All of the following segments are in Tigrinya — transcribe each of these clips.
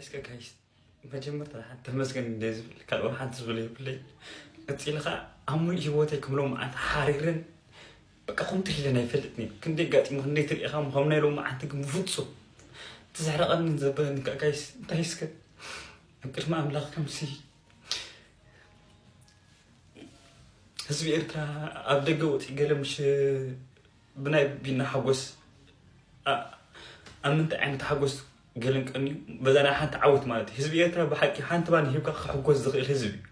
እስከ ጋይስ፣ መጀመርታ ሓንቲ ተመስገን እንደ ዝብል ካልኦ ሓንቲ ዝብል የብለይ። ቀፂሉ ከዓ ኣብ ሙሉእ ህይወተይ ከም ሎምዓንቲ ሓሪርን በቃ ከምቲ ኢለን ኣይፈልጥን እየ። ክንደይ ኣጋጢሙ ክንደይ ትሪኢኻ ከም ናይ ሎምዓንቲ ግን ብፍፁም እቲ ዘሕረቐንን ዘበለኒ ከዓ ጋይስ እንታይ እስከ ኣብ ቅድሚ ኣምላኽ ከምሲ ህዝቢ ኤርትራ ኣብ ደገ ወፂኡ ገለ ምሽ ብናይ ቢና ሓጎስ ኣብ ምንታይ ዓይነት ሓጎስ ገለን ቀንዩ በዛ ናይ ሓንቲ ዓወት ማለት እዩ። ህዝቢ ኤርትራ ብሓቂ ሓንቲ ባን ሂብካ ክሕጎስ ዝኽእል ህዝቢ እዩ።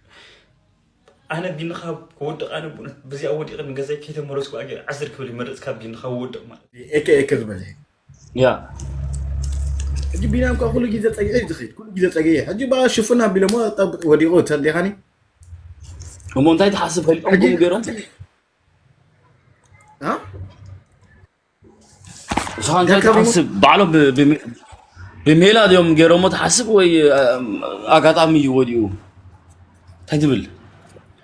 ኣነ ቢንኻ ክወድቕ ኣነ ብእውነት በዚኣ ወዲቕ ንገዛይ ከይተመለስኩ ኣገ ዓስር ክብል ይመርጽ ካብ ቢንኻ ክወድቕ ማለት እዩ። ኤከ ኤከ ዝበለ ያ ሕጂ ቢናም ከዓ ኩሉ ግዜ ፀግዒ እዩ ዝኸይድ ኩሉ ግዜ ፀግዒ ሕጂ በቃ ሽፍና ቢሎሞ ጠብ ወዲቑ ተዲኻኒ እሞ እንታይ ትሓስብ ፈሊጦም ከምኡ ገይሮም አ? ንስኻ እንታይ ትሓስብ ባዕሎም ብ- ብ- ብሜላ ድዮም ገይሮሞ ትሓስብ ወይ ኣም፣ ኣጋጣሚ እዩ ወዲኡ እንታይ ትብል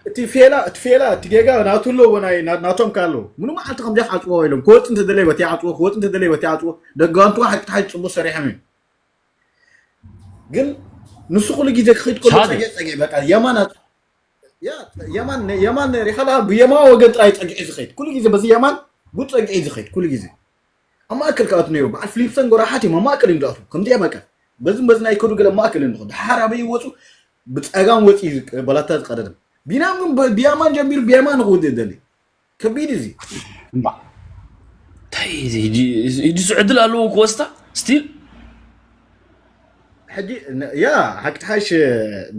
እቲ ፌላ እቲ ፌላ እቲ ጌጋ ናቱ ኣለዎ ናይ ና- ናቶም ካሎ ምኑ መዓልቲ ከምዚ ሓፅዎ ኢሎም ክወፅ እንተደለይ በቲ ሓፅዎ ክወፅ እንተደለይ በቲ ሓፅዎ ደጋንቱ ሓቂ ሓቂ ፅቡቅ ሰሪሖም እዮም ግን ንሱ ኩሉ ግዜ ክኸይድ ከሎ ሳዲ። ፀገ ፀገ በቃ የማን ኣት- ያ የማን የማን ሪኻላ ብየማን ወገን ጥራይ ፀግዒ ዝኸይድ ኩሉ ግዜ በዚ የማን ጉድ ፀግዒ ዝኸይድ ኩሉ ግዜ ኣብ ማእከል ክኣቱ ነይሩ በዓል ፍሊፕሰን ጎራሓት እዮም ኣብ ማእከል እዮም ዝኣትዉ ከምዚኣ በቃ በዝን በዝን ኣይከዱ ገለ ማእከል እዮም ዝኸዱ ሓር ኣበይ ይወፁ ብፀጋም ወፂ በላታ ዝቀደደ ቢናም ግን ብ- ብየማን ጀሚሩ ብየማን ንክውድእ ደሊ ከቢድ እዚ እምባ እንታይ እዚ ሕጂ ሕጂ እሱ ዕድል ኣለዎ ክወስታ ስቲል ሕጂ ነ- ያ ሓቂ ሓሽ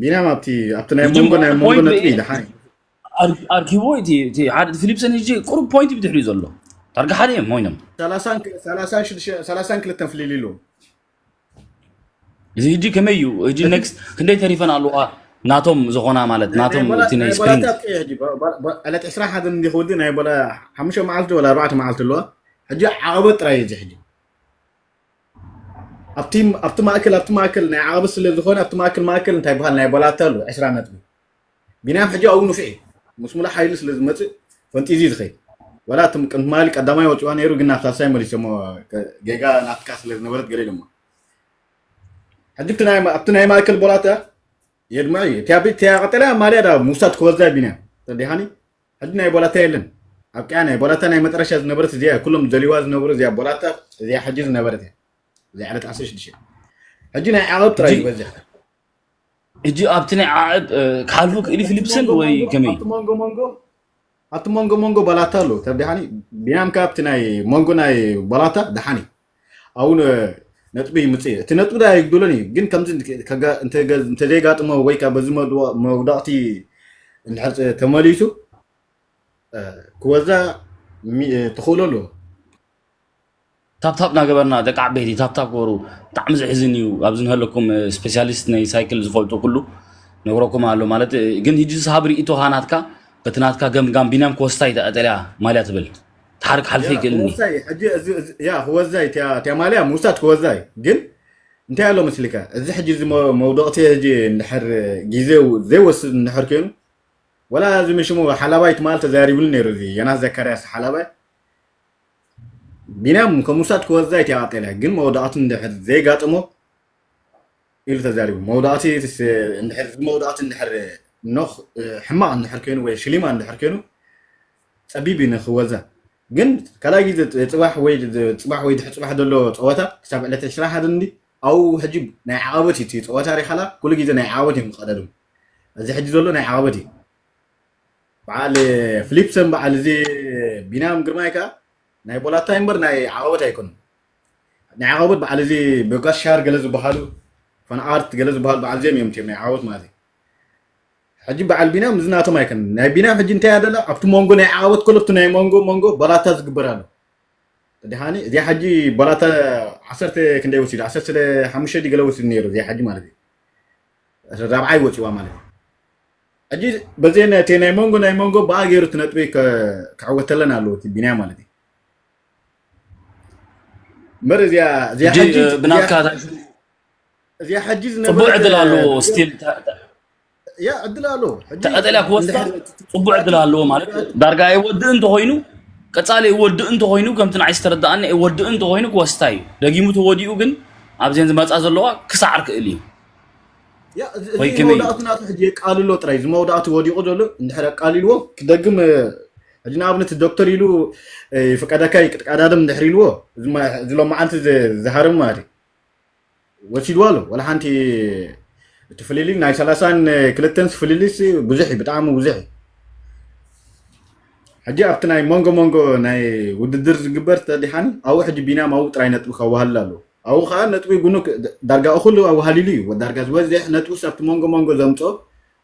ቢናም ኣብቲ ኣብቲ ናይ መንጎ ናይ መንጎ ነጥቢ ደሓን እዩ። ኣርኪቦ እቲ እቲ ሓደ ፊሊፕሰን ሕጂ ቁሩብ ፖይንት ብድሕሪኡ ዘሎ ዳርጋ ሓደ እዮም ኮይኖም ሰላሳን ክልተን ፍልልይ ኣለዎም እዚ ሕጂ ከመይ እዩ ሕጂ ኔክስት ክንደይ ተሪፈን ኣለዋ ናቶም ዝኾና ማለት ናቶም እቲ ናይ ስፕሪንት ዕለት ዕስራ ሓደን እንዲ ክውድእ ናይ በላ ሓሙሽተ መዓልቲ ወላ ኣርባዕተ መዓልቲ ኣለዋ ሕጂ ዓቐበት ጥራይ እዩ እዚ ሕጂ ኣብቲ ኣብቲ ማእከል ኣብቲ ማእከል ናይ ዓቐበት ስለ ዝኾነ ኣብቲ ማእከል ማእከል እንታይ በሃል ናይ በላታ ኣሎ ዕስራ ነጥቢ ቢንያም ሕጂ ኣብኡ ንፍዒ ምስ ሙሉእ ሓይሊ ስለ ዝመፅእ ፈንጢዙ እዩ ዝኸይድ ዋላ እቶም ቅድሚ ማሊ ቀዳማይ ወፂዋ ነይሩ ግን ናብ ሳልሳይ መሊሶሞ ጌጋ ናትካ ስለ ዝነበረት ገለ ኢሎሞ ሕጂ ኣብቲ ናይ ማእከል ቦላታ የድምዐ እዩ እቲያ ቀጠልያ ማልያ ዳ ምውሳድ ክወዛ ቢንያም ተዲሃኒ ሕጂ ናይ ቦላታ የለን ኣብቅያ ናይ ቦላታ ናይ መጠረሻ ዝነበረት እዚያ ኩሎም ደሊዋ ዝነበሩ እዚያ ቦላታ እዚያ ሕጂ ዝነበረት እያ እዚያ ዕለት ዓሰርተ ሽዱሽተ ሕጂ ናይ ዓቐብ ጥራይ ዝበዝሕ ሕጂ ኣብቲ ናይ ዓቐብ ክሓልፉ ክእሊ ፊሊፕሰን ወይ ከመይ ኣብቲ መንጎ መንጎ ኣብቲ መንጎ መንጎ ባላታ ኣሎ ተብዲሓኒ ቢናም ካብ ኣብቲ ናይ መንጎ ናይ ባላታ ደሓኒ ኣውን ነጥቢ ይምፅእ እቲ ነጥቢ ዳ ይጉድሎን እዩ ግን ከምዚ እንተዘይጋጥሞ ወይ ከዓ በዚ መውዳቕቲ እንድሕር ተመሊሱ ክወዛ ተኽእሎ ኣለዎ ታፕታፕ እናገበርና ደቂ ዓበይቲ ታፕታፕ ገበሩ ብጣዕሚ ዘሕዝን እዩ ኣብዚ ንሃለኩም ስፔሻሊስት ናይ ሳይክል ዝፈልጡ ኩሉ ነግረኩም ኣሎ ማለት ግን ህጂ ዝሃብ ርእቶኻ ናትካ በቲ ናትካ ገምጋም ቢንያም ክወስታ እዩ ተቐጠልያ ማልያ ትብል ተሓርቅ ሓልፈ ይክእልኒ ያ ክወዛይ እቲያ ማልያ ምውሳድ ክወዛይ ግን እንታይ ኣሎ መስልካ እዚ ሕጂ እዚ መውደቕቲ ሕጂ እንድሕር ግዜ ዘይወስድ እንድሕር ኮይኑ ወላ እዚ ምሽሙ ሓላባይ ትማል ተዛሪብሉ ነይሩ እዚ የናስ ዘካርያስ ሓላባይ ቢንያም ከምውሳድ ክወዛ ኣይትያቃጠለ ግን መወዳእቱ እንድሕር ዘይጋጥሞ ኢሉ ተዛሪቡ መወዳእቲ እንድሕር እዚ መወዳእቲ እንድሕር ኖኽ ሕማቕ እንድሕር ኮይኑ ወይ ሽሊማ እንድሕር ኮይኑ ፀቢብ እዩ ንክወዛ ግን ካልኣይ ግዜ ፅባሕ ወይ ፅባሕ ወይ ድሕር ፅባሕ ዘሎ ፀወታ ክሳብ ዕለት ዕስራ ሓደ እንዲ ኣብኡ ሕጂ ናይ ዓቐበት እዩ እቲ ፀወታ ሪኻላ ኩሉ ግዜ ናይ ዓቐበት እዮም ዝቐደዱ እዚ ሕጂ ዘሎ ናይ ዓቐበት እዩ በዓል ፍሊፕሰን በዓል እዚ ቢንያም ግርማይ ከዓ ናይ ቦላታ እምበር ናይ ዓቐበት ኣይኮኑን ናይ ዓቐበት በዓል እዚ በጋሻር ገለ ዝበሃሉ ፈንኣርት ገለ ዝበሃሉ በዓል ዚኦም እዮም ናይ ዓቐበት ማለት እዩ ሕጂ በዓል ቢንያም እዚ ናቶም ኣይኮን ናይ ቢንያም ሕጂ እንታይ ኣደላ ኣብቲ መንጎ ናይ ዓቐበት ኮለብቲ ናይ መንጎ መንጎ በላታ ዝግበር ኣሎ ድሓኒ እዚኣ ሕጂ በላታ ዓሰርተ ክንደይ ወሲዱ ዓሰርተ ሓሙሽተ ገለ ወሲዱ ነይሩ እዚኣ ሕጂ ማለት እዩ ራብዓይ ወፂዋ ማለት እዩ ሕጂ በዚ ነቲ ናይ መንጎ ናይ መንጎ ብኣ ገይሩ እቲ ነጥቢ ክዕወተለን ኣለዎ እቲ ቢንያ ማለት እዩ እምበር እዚኣ እዚኣ ሕጂ ብናትካ እዚኣ ሕጂ ፅቡቅ ዕድል ኣለዎ ስቲል ያ ዕድል ኣለዎ ተቐጠልያ ክወስዳ ፅቡቅ ዕድል ኣለዎ ማለት ዳርጋ ኣይወድእ እንተኮይኑ ቀፃሊ ይወድእ እንተኮይኑ ከምቲ ንዓይ ዝተረዳኣኒ ኣይወድእ እንተኮይኑ ክወስታ እዩ ደጊሙ ተወዲኡ ግን ኣብዘን ዝመፃ ዘለዋ ክሳዕር ክእል እዩ። ያ፣ እዚ መውዳእቱ ናቱ ሕጂ የቃልሎ ጥራይ። እዚ መውዳእቱ ወዲቑ ዘሎ እንድሕር ኣቃሊልዎ ክደግም፣ ሕጂ ንኣብነት ዶክተር ኢሉ ይፍቀደካ ይቅድቃዳድም እንድሕር ኢልዎ፣ እዚ ሎመዓልቲ ዝሃርም ማለት እዩ። ወሲድዋ ኣሎ። ወላ ሓንቲ እቲ ፍልልይ ናይ ሰላሳን ክልተን ፍልልይስ ብዙሕ እዩ፣ ብጣዕሚ ብዙሕ እዩ። ሕጂ ኣብቲ ናይ መንጎ መንጎ ናይ ውድድር ዝግበር ተዲሓኒ ኣብኡ ሕጂ ቢንያም ኣብኡ ጥራይ ነጥቢ ከዋህልል ኣለዎ። ኣብኡ ከዓ ነጥቢ ጉኑ ዳርጋ እኹሉ ኣዋሃሊሉ እዩ። ዳርጋ ዝበዝሕ ነጥቢ ኣብቲ መንጎ መንጎ ዘምፅኦ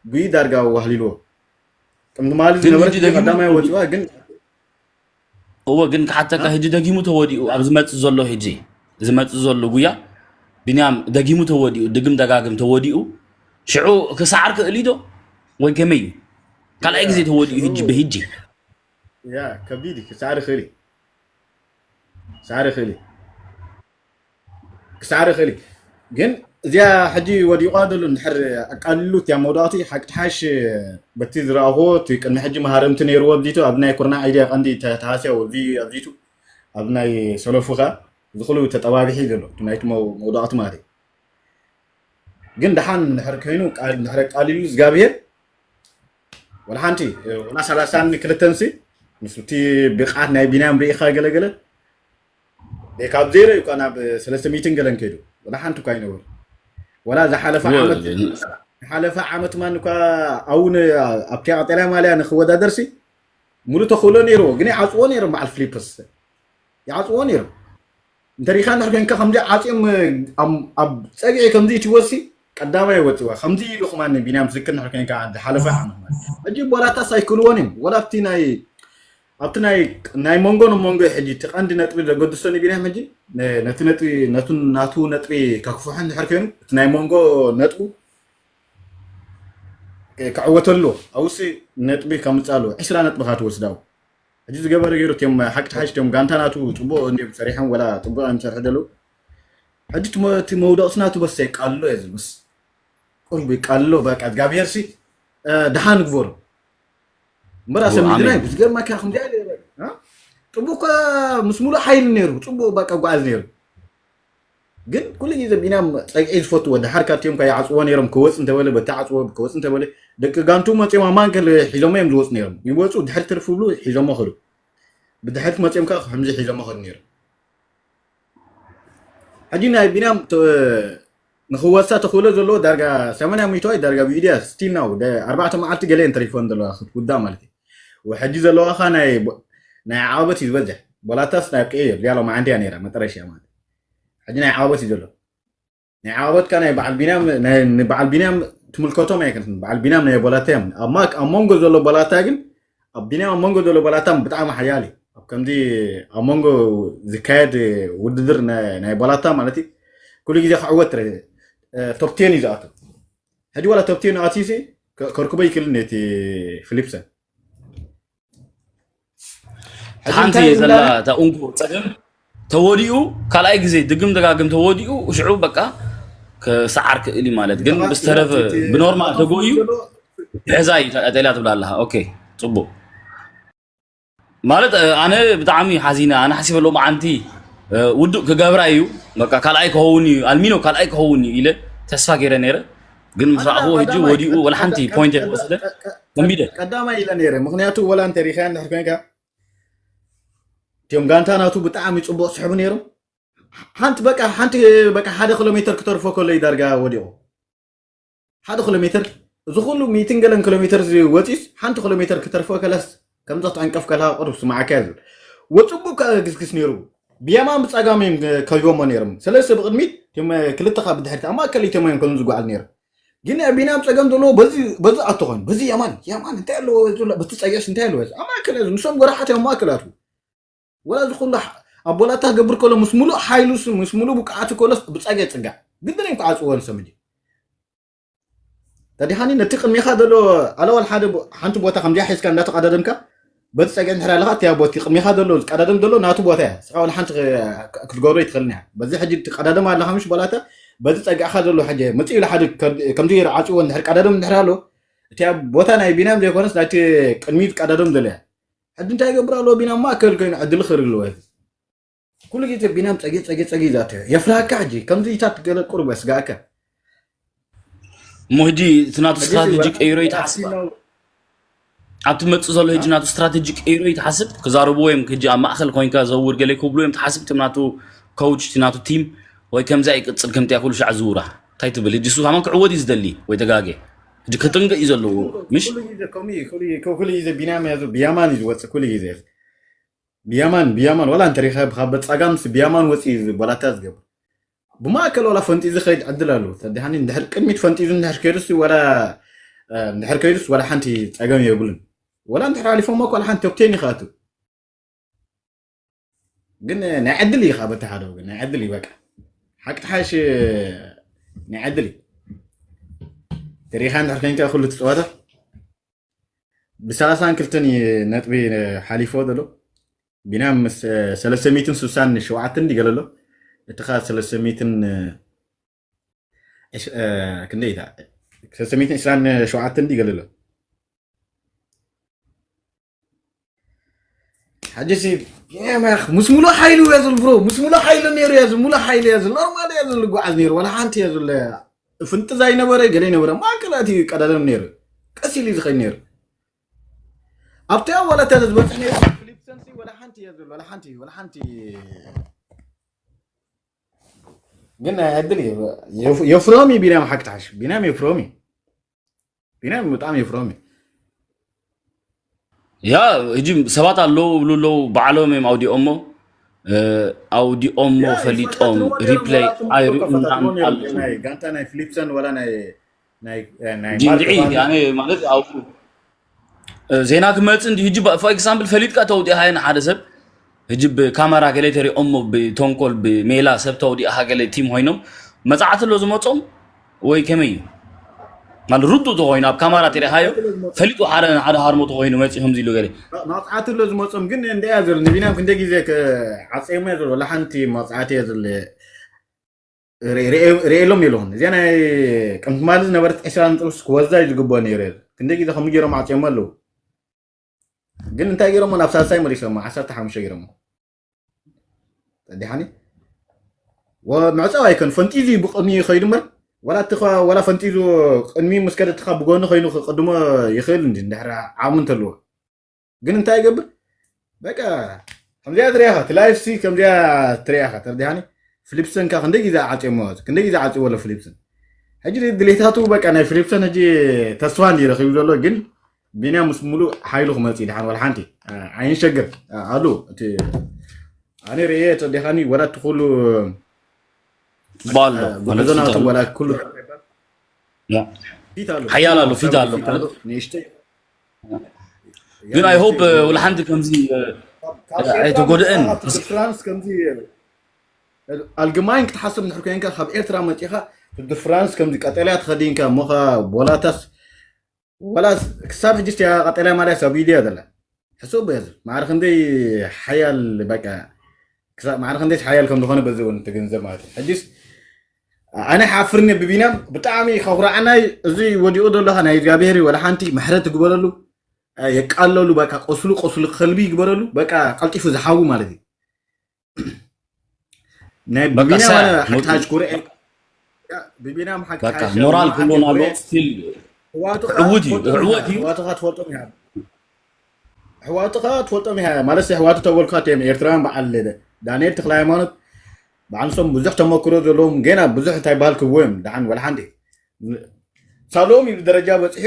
ጉይ ዳርጋ ኣዋህሊልዎ። ቅድሚ ማሊ ዝነበረት ቀዳማይ ወፂዋ ግን እወ ግን ክሓተካ ሕጂ ደጊሙ ተወዲኡ ኣብ ዝመፅእ ዘሎ ሕጂ ዝመፅእ ዘሎ ጉያ ቢንያም ደጊሙ ተወዲኡ ድግም ደጋግም ተወዲኡ ሽዑ ክሰዓር ክእል ዶ ወይ ከመይ እዩ ካልኣይ ግዜ ተወዲኡ ሕጂ ብሕጂ ያ ከቢድ እዩ ክሰዓር ክእል እዩ ክሰዓር ክእል እዩ ክሳዕሪ ክእል ግን እዚኣ ሕጂ ወዲቋ ዘሎ እንድሕር ኣቃልሉ እቲያ መውዳእቲ ሓቂ ትሓሽ በቲ ዝረኣኹዎ እቲ ቅድሚ ሕጂ መሃረምቲ ነይርዎ ኣብዚቱ ኣብ ናይ ኩርናዕ ኢድያ ቀንዲ ተሃስያ ኣብዚ ኣብዚቱ ኣብ ናይ ሰለፉ ከ ዝኽሉ ተጠባቢሒ ዘሎ እቲ ናይቲ መው- መውዳእቲ ማለት እዩ ግን ደሓን እንድሕር ኮይኑ ቃል እንድሕር ኣቃሊሉ እግዚኣብሄር ወላ ሓንቲ ወላ ሰላሳን ክልተን ሲ ምስ እቲ ብቕዓት ናይ ቢንያም ርኢኻ ገለገለ ካብ ዜሮ እዩ ካብ ናብ ሰለስተ ሚእትን ገለን ከይዱ ወላ ሓንቲ እኳ ይነብር ወላ ዝሓለፈ ዓመት ዝሓለፈ ዓመት ማን እኳ ኣውን ኣብቲ ቀጠልያ ማልያ ንክወዳደር ሲ ሙሉ ተኽእሎ ነይርዎ ግን ይዓፅዎ ነይሮም በዓል ፍሊፕስ ይዓፅዎ ነይሮም እንተሪኢኻ እንድሕር ኮይንካ ከምዚ ዓፅዮም ኣብ ፀግዒ ከምዚ ትወሲ ቀዳማይ ወፅዋ ከምዚ ኢሉ ከማን ቢንያም ትዝክር እንድሕር ኮይንካ ዝሓለፈ ዓመት ማለት ሕጂ ቦላታ ሳይክልዎን እዮም ወላ ኣብቲ ናይ ኣብቲ ናይ ናይ መንጎ ንመንጎ ሕጂ እቲ ቀንዲ ነጥቢ ዘገድሶ ንቢንያም ሕጂ ነቲ ነጥቢ ነቱ ናቱ ነጥቢ ከክፍሖ እንድሕር ኮይኑ እቲ ናይ መንጎ ነጥቡ ክዕወተሉ ኣውሲ ነጥቢ ከምፃሉ ዕስራ ነጥቢ ካትወስዳው ሕጂ ዝገበረ ገይሩ እቲኦም ሓቂ ሓሽ እቲኦም ጋንታ ናቱ ፅቡቅ እንዲም ሰሪሖም ወላ ፅቡቅ እዮም ዝሰርሑ ደለዉ ሕጂ እቲ መውደቅሲ ናቱ በስ የቃልሎ እየ ዝብል በስ ቁርቡ ይቃልሎ በቃ እግዚኣብሄር ሲ ድሓን ግበሩ እምበር ኣሰሚድና እዩ ዝገርመካ ከምዚኣ ጥቡቅ ምስ ሙሉእ ሓይሊ ነይሩ ፅቡቅ በቃ ጓዓዝ ነይሩ ግን ኩሉ ግዜ ቢንያም ፀግዒ ዝፈትዎ ድሓር ካብቲኦም ካ ይዓፅዎ ነይሮም ክወፅ እንተበለ በቲ ዓፅዎ ክወፅ እንተበለ ደቂ ጋንቱ መፅኦም ኣብ ማእከል ሒዞሞ እዮም ዝወፁ ነይሮም ይወፁ ድሕሪ ትርፍ ብሉ ሒዞሞ ክሉ ብድሕሪት መፅኦም ካ ከምዚ ሒዞሞ ክዱ ነይሮም ሕጂ ናይ ቢንያም ንክወሳ ተኽእሎ ዘለዎ ዳርጋ ሰማንያ ሚእታዊ ዳርጋ ብኢድያ still now ኣርባዕተ መዓልቲ ገለ እየን ተሪፈን ዘለዋ ክትውዳእ ማለት እዩ ሕጂ ዘለዋ ካ ናይ ናይ ዓወት እዩ ዝበዝሕ ቦላታስ ናይ ኣብቅዒ እዩ ዲያሎ መዓንድያ ነይራ መጠረሽያ ማለት ሕጂ ናይ ዓወት እዩ ዘሎ ናይ ዓወት ካ ናይ በዓል ቢንያም ንበዓል ቢንያም ትምልከቶም ኣይከንትን በዓል ቢንያም ናይ ቦላታ እዮም ኣብ ማክ ኣብ መንጎ ዘሎ ቦላታ ግን ኣብ ቢንያም ኣብ መንጎ ዘሎ ቦላታ ብጣዕሚ ሓያል እዩ ኣብ ከምዚ ኣብ መንጎ ዝካየድ ውድድር ናይ ቦላታ ማለት እዩ ኩሉ ግዜ ክዕወት top ten እዩ ዝኣቱ ሕጂ ዋላ top ten ኣትዩሲ ከርክቦ ይክእል ነቲ ፍሊፕሰን ሓንቲ ዘላ እታ እንኮ ፀገም ተወዲኡ ካልኣይ ግዜ ድግም ደጋግም ተወዲኡ ሽዑ በቃ ክሰዓር ክእል ማለት ግን ብዝተረፈ ብኖርማል ተጎዩ ሕዛ እዩ ተቀጠልያ ትብላ ኣለካ ኦኬ ፅቡቅ ማለት ኣነ ብጣዕሚ ሓዚነ ኣነ ሓሲበ ሎማዓንቲ ውዱእ ክገብራ እዩ በቃ ካልኣይ ክኸውን እዩ ኣልሚኖ ካልኣይ ክኸውን እዩ ኢለ ተስፋ ገይረ ነይረ ግን ምስ ረኣኽዎ ሕጂ ወዲኡ ወላ ሓንቲ ፖይንት የልወሰደ ተንቢደ ቀዳማይ ኢለ ነይረ ምክንያቱ ወላ እንተ ሪኻያ እንድሕር ኮይንካ እቲኦም ጋንታ ናቱ ብጣዕሚ ፅቡቅ ስሕቡ ነይሮም ሓንቲ በቃ ሓንቲ በቃ ሓደ ኪሎ ሜትር ክተርፎ ከሎ እዩ ዳርጋ ወዲቑ ሓደ ኪሎ ሜትር እዚ ኩሉ ሚእትን ገለን ኪሎ ሜትር ወፂስ ሓንቲ ኪሎ ሜትር ክተርፎ ከለስ ከምዛ ትዕንቀፍ ከለካ ቅሩብ ስማዓካ ዝብል ወፅቡ ከግስግስ ነይሩ ብየማን ብፀጋም እዮም ከይቦሞ ነይሮም ሰለስተ ብቅድሚት ክልተ ካብ ብድሕሪት ኣብ ማእከል እቶም እዮም ከሎም ዝጓዓዝ ነይሮም ግን ቢንያም ፀገም ዘለዎ በዚ ኣቶ ኮይኑ በዚ የማን የማን እንታይ ኣለዎ በቲ ፀጊዕስ እንታይ ኣለዎ ኣብ ማእከል ንሶም ጎራሓት እዮም ማእከል ኣትዉ ወላ እዚ ኩሉ ኣቦላታ ክገብር ከሎ ምስ ሙሉእ ሓይሉስ ምስ ሙሉእ ብቅዓቱ ከሎስ ብፀገ ፅጋዕ ግድን እዮም ክዓፅዎ ንሶም ሕጂ ተዲሓኒ ነቲ ቅድሚኻ ዘሎ ኣለዋል ሓደ ሓንቲ ቦታ ከምዚኣ ሒዝካ እንዳተቀዳደምካ በቲ ፀግዒ እንድሕር ኣለካ እቲ ቦቲ ቅድሚኻ ዘሎ ዝቀዳደም ዘሎ ናቱ ቦታ እያ ስኻ ወላ ሓንቲ ክትገብሮ ይትኽእልን እያ በዚ ሕጂ ትቀዳደም ኣለካ ምሽ ቦላታ በዚ ፀግዕኻ ዘሎ ሕጂ መፅእ ኢሉ ሓደ ከምዚ ገይሩ ዓፅዎ እንድሕር ቀዳደም እንድሕር ኣሎ እቲ ቦታ ናይ ቢንያም ዘይኮነስ ናይቲ ቅድሚ ዝቀዳደም ዘሎ እያ ሕጂ እንታይ ይገብር ኣለዎ ቢንያም ማእከል ኮይኑ ዕድል ክርኢ ኣለዎ ኩሉ ግዜ ቢናም ጸጊ ጸጊ ጸጊ ዛተ የፍራካ ሕጂ ከምዚ ኢታት ገለ ቁርብ ያስጋእካ። እሞ ሕጂ እቲ ናቱ ስትራቴጂ ቀይሮ ይትሓስብ። ኣብቲ መጽእ ዘሎ ሕጂ ናቱ ስትራቴጂ ቀይሮ ይትሓስብ። ክዛረቡ ወይም ሕጂ ኣብ ማእኸል ኮይንካ ዘውር ገለ ክብሉ እዮም ትሓስብ። እቲ ናቱ ኮውች እቲ ናቱ ቲም ወይ ከምዚኣ ይቅጽል ከምቲያ ኩሉ ሻዕ ዝውራ እንታይ ትብል? ሕጂ እሱ ከማን ክዕወት እዩ ዝደሊ ወይ ተጋጌ ሕጂ ክጥንቀ እዩ ዘለዎ ምሽ? ኩሉ ግዜ ቢናም ያዙ ብያማን እዩ ዝወፅእ ኩሉ ግዜ ብያማን ብያማን ዋላ እንተሪኻ ካብ ጸጋም ምስ ብያማን ወፂ እዩ ባላታ ዝገብር። ብማእከል ዋላ ፈንጢዙ ኸይድ ዕድል ኣለዎ። ተድሓኒ እንድሕር ቅድሚት ፈንጢዙ እንድሕር ከይዱስ ዋላ እንድሕር ከይዱስ ዋላ ሓንቲ ጸገም የብሉን። ዋላ እንድሕር ሓሊፎም እኮ ዋላ ሓንቲ ቶፕቴን ይኸኣቱ። ግን ናይ ዕድል እዩ። ካብ በቲ ሓደ ወገን ናይ ዕድል እዩ። በቃ ሓቂ ተሓሽ ናይ ዕድል እዩ። ተሪኻ እንድሕር ከይንካ ኩሉ ትፅዋታ ብሰላሳን ክልተን ነጥቢ ሓሊፎ ዘሎ ቢናም ምስ ሰለስተ ሚእትን ስሳን ሸውዓተን እንዲ ገለሎ እቲ ካ ሰለስተ ሚእትን ክንደይ እታ ሰለስተ ሚእትን ዕስራን ሸውዓተን እንዲ ገለሎ ሕጂ ሲ ምስ ሙሉ ሓይሉ እያ ዝብል ብሮ ምስ ሙሉ ሓይሉ ነይሩ እያ ዝብል ሙሉ ሓይሉ እያ ዝብል ኖርማል እያ ዝብል ልጓዓዝ ነይሩ ዋላ ሓንቲ እያ ዝብል ፍንጥዝ ኣይነበረ ገለ ኣይነበረ ማእከላት እዩ ቀዳደም ነይሩ ቀስ ኢሉ እዩ ዝኸይድ ነይሩ ኣብቲ ኣዋላት እያ ዝበፅሕ ነይሩ ፍሊፕሰንሲ ወላ ሓንቲ እያ ዝብል ወላ ሓንቲ ወላ ሓንቲ ግን ናይ ዕድል እዩ የፍሮም እዩ ቢናም ሓቂ ተሓሽ ቢናም የፍሮም እዩ ቢናም ብጣዕሚ የፍሮም እዩ ያ ሕጂ ሰባት ኣለዉ ይብሉ ኣለዉ ባዕሎም እዮም ኣውዲኦሞ ኣውዲኦሞ ፈሊጦም ሪፕለይ ኣይርእዩናን ኣለዉ ጋንታ ናይ ፍሊፕሰን ወላ ናይ ናይ ናይ እንድዒ ኣነ ማለት ኣብኡ ዜና ክመፅእ እንዲ ሕጂ ፎር ኤግዛምፕል ፈሊጥካ ተውዲእሃዮ ንሓደ ሰብ ሕጂ ብካመራ ገለ ተሪኦሞ ብተንኮል ብሜላ ሰብ ተውዲእሃ ገለ ቲም ኮይኖም መፃዕቲ ኣሎ ዝመፆም ወይ ከመይ እዩ ማለት ርዱእ ተኮይኑ ኣብ ካማራ ተሪኻዮ ፈሊጡ ሓደ ሓደ ሃርሞ ተኮይኑ መፂ ከምዚ ኢሉ ገለ መቕፃዕቲ ኣሎ ዝመፆም ግን እንደ እያ ዘሎ ንቢናም ክንደ ግዜ ዓፀየሞ እያ ዘሎ ወላ ሓንቲ መቕፃዕቲ እያ ዘሎ ርእየሎም የለኹን እዚኣ ናይ ቅምቲ ማሊ ዝነበረት ዕስራ ነጥብስ ክወዛ እዩ ዝግብኦ ነይሩ ክንደ ግዜ ከምኡ ገይሮም ዓፅዮሞ ኣለዉ ግን እንታይ ገይሮሞ ናብ ሳልሳይ መሊሶሞ ዓሰርተ ሓሙሽተ ገይሮሞ ዲሓኒ ምዕፃው ኣይኮን ፈንጢዙ እዩ ብቅድሚ ይኸይዱ እምበር ዋላ እቲ ወላ ፈንጢዙ ቅድሚ ምስ ከደ እትኻ ብጎኒ ኮይኑ ክቅድሞ ይኽእል እንዲ እንድሕር ዓሙ እንተልዎ ግን እንታይ ይገብር በቃ ከምዚኣ ትሪያኻ እቲ ላይፍ ሲ ከምዚኣ ትሪያኻ ተርዲሃኒ ፍሊፕሰን ካ ክንደይ ግዜ ዓፅሞ ክንደይ ግዜ ዓፅዎ ኣሎ ፍሊፕሰን ሕጂ ድሌታቱ በቃ ናይ ፍሊፕሰን ሕጂ ተስፋ እንዲ ረኪቡ ዘሎ ግን ቢንያም ምስ ሙሉእ ሓይሉ ክመፅእ ድሓን ዋላ ሓንቲ ኣይንሸግር ኣሉ እቲ ኣነ ርእየ ተዲኻኒ ወላ እቲ ኩሉ ባሎ ጉዕዞ ናቱ ወላ ኩሉ ሓያል ኣሎ ፊት ኣሎ ንእሽተይ ግን ኣይ ሆፕ ወላ ሓንቲ ከምዚ ኣይተጎድእን ፍራንስ ከምዚ ኣልግማይን ክትሓስብ እንድሕር ኮይንካ ካብ ኤርትራ መፂኻ ፍራንስ ከምዚ ቀጠልያ ተኸዲንካ እሞኻ ቦላታስ ወላ ክሳብ ሕጂ ያ ቀጠልያ ማልያ ሰብ ኢድያ ዘላ ሕሱብ እያ ማዕረ ክንደይ ሓያል በቃ ማዕረ ክንደይ ሓያል ከም ዝኾነ በዚ እውን ትግንዘብ ማለት እዩ ሕጂስ ኣነ ሓፍርኒ ብቢናም ብጣዕሚ ከኩራዓናይ እዚ ወዲኡ ዘለካ ናይ እግዚኣብሔር ወላ ሓንቲ ምሕረት ትግበረሉ የቃለሉ በቃ ቆስሉ ቆስሉ ከልቢ ይግበረሉ በቃ ቀልጢፉ ዝሓዊ ማለት እዩ ናይ ብቢናም ሓታጅ ኩርኤ ብቢናም ሓታጅ ሞራል ክሎን ኣሎ ስቲል ዕውት እዩ ዕወት እዩ ሕዋትኻ ትፈልጦም ይሃ ሕዋትኻ ትፈልጦም ይሃ ማለት ሕዋቱ ተበልኳት እዮም ኤርትራውያን በዓል ዳንኤል ተክለ ሃይማኖት በዓል ንሶም ብዙሕ ተመክሮ ዘለዎም ገና ብዙሕ እንታይ ባህል ክብዎ እዮም ደሓን ወላ ሓንቲ ሳልኦም እዩ ደረጃ በፂሑ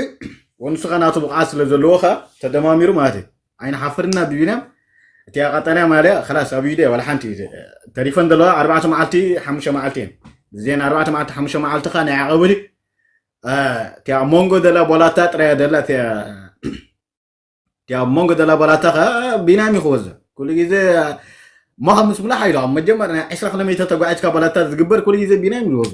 ወንስኻ ናቱ ብቕዓት ስለ ዘለዎኻ ተደማሚሩ ማለት እዩ ኣይንሓፍርና ብቢናም እቲያ ቀጠልያ ማልያ ከላስ ኣብ ኢደ ዋላ ሓንቲ ተሪፈን ዘለዋ ኣርባዕተ መዓልቲ ሓሙሽተ መዓልቲ እየን እዚአን ኣርባዕተ መዓልቲ ሓሙሽተ መዓልትኻ ናይ ዓቐበሊ እቲያ ኣብ መንጎ ዘላ ቦላታ ጥራያ ዘላ እቲያ ኣብ መንጎ ዘላ ቦላታ ከ ቢናም ይክወዘ ኩሉ ግዜ ሞኸ ምስ ሙላ ሓይሉ ኣብ መጀመር ናይ ዕስራ ኪሎ ሜትር ተጓዒዝካ ቦላታ ዝግበር ኩሉ ግዜ ቢናም ይወዞ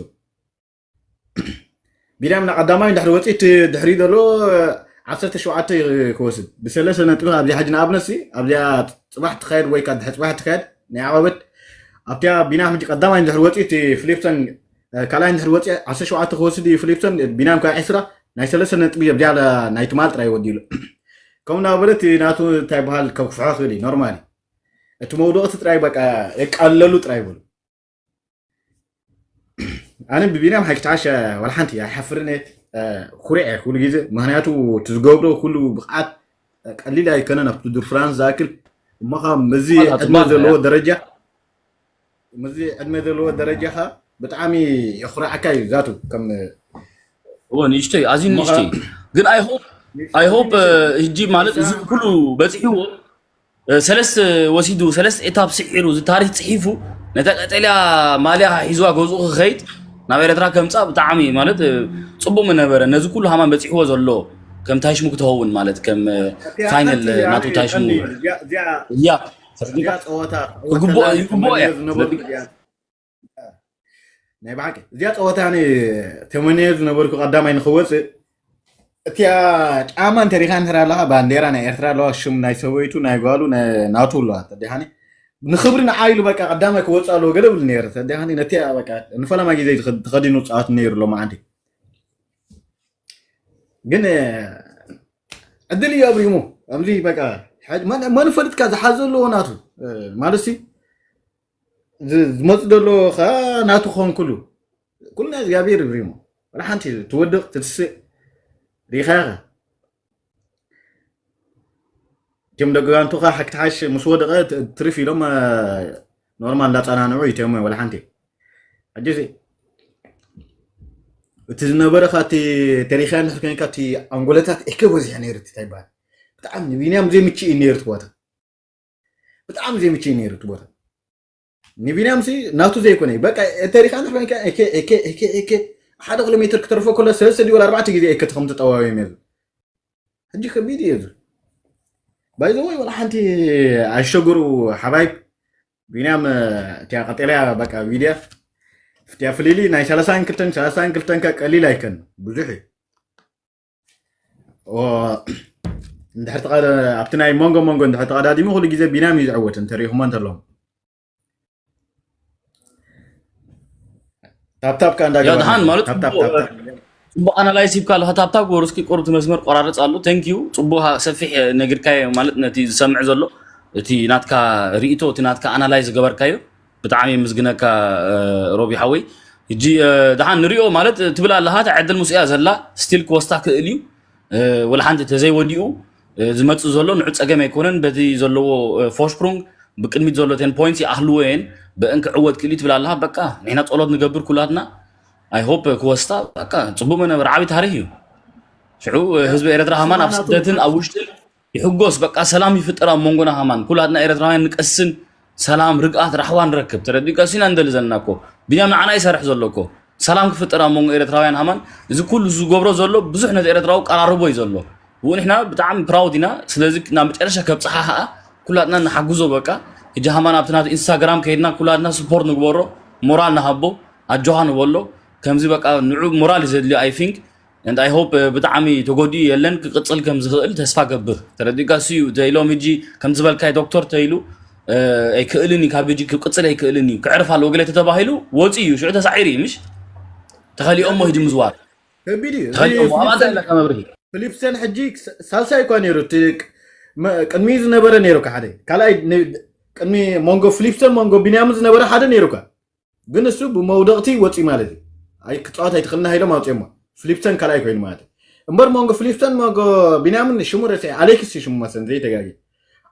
ቢንያም ንቀዳማይ እንድሕሪ ወፂእ እቲ ድሕሪ ዘሎ ዓሰርተ ሸውዓተ ክወስድ ብሰለስተ ነጥቢ ኣብዚ ሕጂ ንኣብነት ኣብዚኣ ፅባሕ ትካየድ ወይ ከዓ ድሕሪ ፅባሕ ትካየድ ናይ ዓቐበት ኣብቲያ ቢንያም ሕጂ ቀዳማይ እንድሕሪ ወፂእ እቲ ፍሊፕሰን ካልኣይ እንድሕሪ ወፂእ ዓሰርተ ሸውዓተ ክወስድ እዩ ፍሊፕሰን ቢንያም ከዓ ዕስራ ናይ ሰለስተ ነጥቢ ኣብዚኣ ናይ ትማል ጥራይ ወዲሉ ከምኡ እናበለ እቲ ናቱ እንታይ በሃል ከብክፍሖ ክእል እዩ ኖርማል እቲ መውደቕቲ ጥራይ በቃ የቃለሉ ጥራይ ይበሉ። ኣነ ብቢንያም ሓይክትዓሽ ዋላ ሓንቲ ኣይሓፍርን እየ። ኩርዕ እየ ኩሉ ግዜ፣ ምክንያቱ እቲ ዝገብሮ ኩሉ ብቕዓት ቀሊል ኣይኮነን። ኣብቲ ዱር ፍራንስ ዝኣክል እሞ ከዓ ምዚ ዕድመ ዘለዎ ደረጃ ምዚ ዕድመ ዘለዎ ደረጃኻ ብጣዕሚ የኹርዓካ እዩ ዛቱ ከም እዎ ንእሽተይ ኣዝዩ ንእሽተይ ግን I hope ሕጂ ማለት እዚ ኩሉ በፂሕዎ ሰለስተ ወሲዱ ሰለስተ ኤታፕ ስዒሩ እዚ ታሪክ ፅሒፉ ነታ ቀጠልያ ማልያ ሒዝዋ ገዝኡ ክኸይድ ናብ ኤረትራ ከምፃእ ብጣዕሚ ማለት ፅቡቅ ምነበረ። ነዚ ኩሉ ሃማን በፂሕዎ ዘሎ ከም ታሽሙ ክትኸውን ማለት ከም ፋይነል ናቱ ታሽሙ ያ ጸወታ ክግብኦ ይግብኦ እያ። ናይ ብሓቂ እዚኣ ፀወታ ኣነ ተመንየ ዝነበርኩ ቀዳማይ ንክወፅእ እቲኣ ጫማ እንተሪኻ እንተ ኣለኻ ባንዴራ ናይ ኤርትራ ኣለዋ፣ ሽም ናይ ሰበይቱ ናይ ጓሉ ናቱ ኣለዋ። ተዲሓኒ ንክብሪ ንዓይሉ በቃ ቀዳማይ ክወፅእ ኣለዎ ገለ ብል ነይረ። ተዲሓኒ ነቲኣ በቃ ንፈለማ ግዜ ተኸዲኑ ፃወት ነይሩ ሎማዓንቲ ግን ዕድል እዩ ኣብሪሙ። ከምዚ በቃ መን ፈልጥካ ዝሓዘ ኣለዎ ናቱ ማለት ዝመፅ ዘሎ ከዓ ናቱ ክኾን ኩሉ ኩሉ ናይ እግዚኣብሔር ይብሪሞ። ወላ ሓንቲ ትወድቕ ትትስእ ሪኻኻ እቲም ደቂ ጋንቱኻ ሓክትሓሽ ምስ ወደቐ ትርፍ ኢሎም ኖርማል እንዳፀናንዑ ይተሞ ወላ ሓንቲ ሕጂ እቲ ዝነበረ ካቲ ተሪኻ ንክከንካ እቲ ኣንጎለታት ኤከ በዚሕ ነይሩ እቲ ይበሃል ብጣዕሚ ንቢንያም ዘይምችእ እዩ ነይሩ እቲ ቦታ ብጣዕሚ ዘይምችእ ነይሩ እቲ ቦታ ንቢንያም ሲ ናቱ ዘይኮነ በቃ ተሪኻ ንክከንካ ኤከ ኤከ ኤከ ኤከ ሓደ ኪሎ ሜትር ክተርፎ ከሎ ሰለስተ ድዩ ወላ ኣርባዕተ ግዜ ኤከ ተኸም ተጠዋወዮም እዮም ሕጂ ከቢድ እዩ እዚ ባይዘወይ ወላ ሓንቲ ኣሸግሩ ሓባይብ ቢንያም እቲያ ቀጠልያ በቃ ቪድያ እቲያ ፍሊሊ ናይ ሰላሳን ክልተን ሰላሳን ክልተን ከ ቀሊል ኣይከን ብዙሕ እዩ እንድሕር ተቐ- ኣብቲ ናይ መንጎ መንጎ እንድሕር ተቐዳዲሙ ኩሉ ግዜ ቢንያም እዩ ዝዕወት እንተሪኢኹሞ እንተለኹም ታፕታፕ ከ እንዳገበርና ደሓን ማለት ታፕታፕ ታፕታፕ ጽቡቅ ኣናላይዝ ሂብካ ኣለካ ታፕታፕ ግበሩ እስኪ ቁሩብ እቲ መስመር ቆራርጽ ኣሎ thank you ጽቡቅ ሰፊሕ ነግርካዮ ማለት ነቲ ዝሰምዕ ዘሎ እቲ ናትካ ርእይቶ እቲ ናትካ ኣናላይዝ ዝገበርካዮ ብጣዕሚ የምዝግነካ ሮቢ ሓወይ ሕጂ ደሓን ንሪኦ ማለት ትብል ኣለካ እታ ዕድል ምስኡ እያ ዘላ ስቲል ክወስታ ክእል እዩ ወላ ሓንቲ ተዘይወዲኡ ዝመፅእ ዘሎ ንዑ ፀገም ኣይኮነን በቲ ዘለዎ ፎሽፕሩንግ ብቅድሚት ዘሎ ቴን ፖይንትስ ይኣህልዎ እየን ብእን ክዕወት ክእል እዩ ትብል ኣለካ በቃ ንሕና ፀሎት ንገብር ኩላትና I hope ክወስታ በቃ ፅቡቅ መነበረ ዓብይ ታሪክ እዩ ሽዑ ህዝቢ ኤረትራ ሃማን ኣብ ስደትን ኣብ ውሽጥን ይሕጎስ በቃ ሰላም ይፍጠር ኣብ መንጎና ሃማን ኩላትና ኤረትራውያን ንቀስን ሰላም ርግኣት ራሕዋ ንረክብ ተረዲእካ እሱ ኢና ንደሊ ዘለና እኮ ቢንያም ንዓና ይሰርሕ ዘሎ እኮ ሰላም ክፍጠር ኣብ መንጎ ኤረትራውያን ሃማን እዚ ኩሉ ዝገብሮ ዘሎ ብዙሕ ነቲ ኤረትራዊ ቀራርቦ እዩ ዘሎ ብኡ ንሕና ብጣዕሚ ፕራውድ ኢና ስለዚ ናብ መጨረሻ ከብፅሓ ከዓ ኩላትና ንሓግዞ በቃ ሕጂ ሃማን ኣብቲ ናቱ ኢንስታግራም ከይድና ኩላትና ስፖርት ንግበሮ ሞራል ንሃቦ ኣጆኻ ንበሎ ከምዚ በቃ ንዑ ሞራል እዩ ዘድልዮ I think and I hope ብጣዕሚ ተጎዲኡ የለን ክቅፅል ከም ዝኽእል ተስፋ ገብር ተረዲእካ እሱ እዩ ተይሎም ሕጂ ከም ዝበልካይ ዶክተር ተይሉ ኣይክእልን እዩ ካብ ሕጂ ክቅፅል ኣይክእልን እዩ ክዕርፍ ኣለዎ ገለ ተተባሂሉ ወፂ እዩ ሽዑ ተሳዒሩ እዩ ምሽ ተኸሊኦሞ ሕጂ ምዝዋር ከቢድ እዩ ተኸሊኦሞ ኣብኣ ዘለካ መብርሂ ፍሊፕሰን ሕጂ ሳልሳይ እኳ ነይሩ ቅድሚ ዝነበረ ነይሩ ሓደ ካልኣይ ቅድሚ መንጎ ፍሊፕሰን መንጎ ቢንያምን ዝነበረ ሓደ ነይሩካ ግን እሱ ብመውደቕቲ ወፂ ማለት እዩ። ኣይ ክፃወት ኣይትኽእልና ኢሎም ኣውፅኦሞ። ፍሊፕሰን ካልኣይ ኮይኑ ማለት እዩ። እምበር መንጎ ፍሊፕሰን መንጎ ቢንያምን ሽሙ ረስዐ ኣሌክስ እዩ ሽሙ መሰለኝ ዘይተጋጊ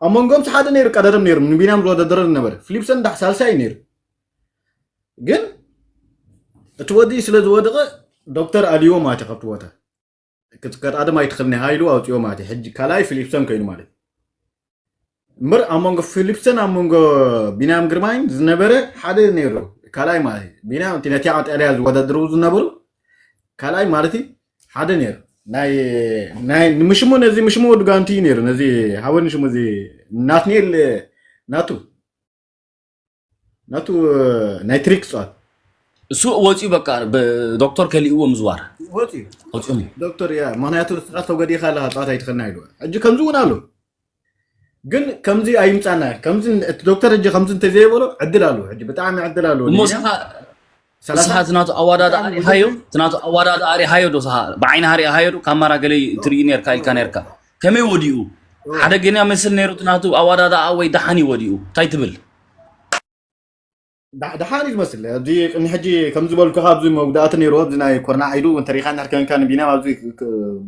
ኣብ መንጎም ሓደ ነይሩ ቀዳደም ነይሩ ንቢንያም ዝወዳደረ ዝነበረ ፍሊፕሰን ዳሕ ሳልሳይ ነይሩ ግን እቲ ወዲ ስለ ዝወደቐ ዶክተር ኣልዎ ማለት እዩ ካብቲ ቦታ ክትቀጣደም ኣይትኽእልኒ ሃይሉ ኣውፅኦ ማለት እዩ። ሕጂ ካልኣይ ፊሊፕሰን ኮይኑ ማለት እዩ። እምበር ኣብ መንጎ ፊሊፕሰን ኣብ መንጎ ቢንያም ግርማይን ዝነበረ ሓደ ነይሩ ካልኣይ ማለት እዩ። ቢንያም እቲ ነቲያ ቀጠልያ ዝወዳደሩ ዝነበሩ ካልኣይ ማለት እዩ ሓደ ነይሩ ናይ ናይ ንምሽሙ ነዚ ምሽሙ ወዲ ጋንቲ እዩ ነይሩ ነዚ ሃበኒ ሽሙ እዚ ናትኒኤል ናቱ ናቱ ናይ ትሪክ ጸዋት እሱ ወፂኡ በቃ ዶክተር ከሊእዎ ምዝዋር ወፂኡ ወፂኦም ዶክተር ያ ምክንያቱ ንስኻ ተጎዲኻ ኣለኻ ጸዋት ኣይትኸልና ኢሉ ሕጂ ከምዚ እውን ኣሎ ግን ከምዚ ኣይምፃና ከምዚ እቲ ዶክተር ሕጂ ከምዚ እንተዘይበሎ ዕድል ኣሎ ሕጂ ብጣዕሚ ዕድል ኣሎ እሞ ስኻ ስኻ ትናቱ ኣዋዳዳ ሪሃዮ ትናቱ ኣዋዳዳ ሪሃዮ ዶ ስኻ ብዓይንኻ ሪሃዮ ዶ ካማራ ገለ ትርኢ ነርካ ኢልካ ነርካ ከመይ ወዲኡ ሓደ ግን ይመስል ነይሩ እቲ ናቱ ኣወዳድኣ ወይ ደሓን እዩ ወዲኡ እንታይ ትብል? ደሓን እዩ ዝመስል። ኣብዚ ቅድሚ ሕጂ ከም ዝበልኩኻ ኣብዚ መጉዳእቲ ነይሩ ኣብዚ ናይ ኮርና ዓይዱ እንተሪኻ እንድሕር ከንካ ንቢናም ኣብዚ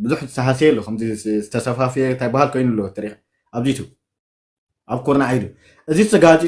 ብዙሕ ዝተሃሰየ ኣሎ ከምዚ ዝተሰፋፍየ እንታይ በሃል ኮይኑ ኣሎ ተሪኻ ኣብዚ ዩቱብ ኣብ ኮርና ዓይዱ እዚ ተጋፂ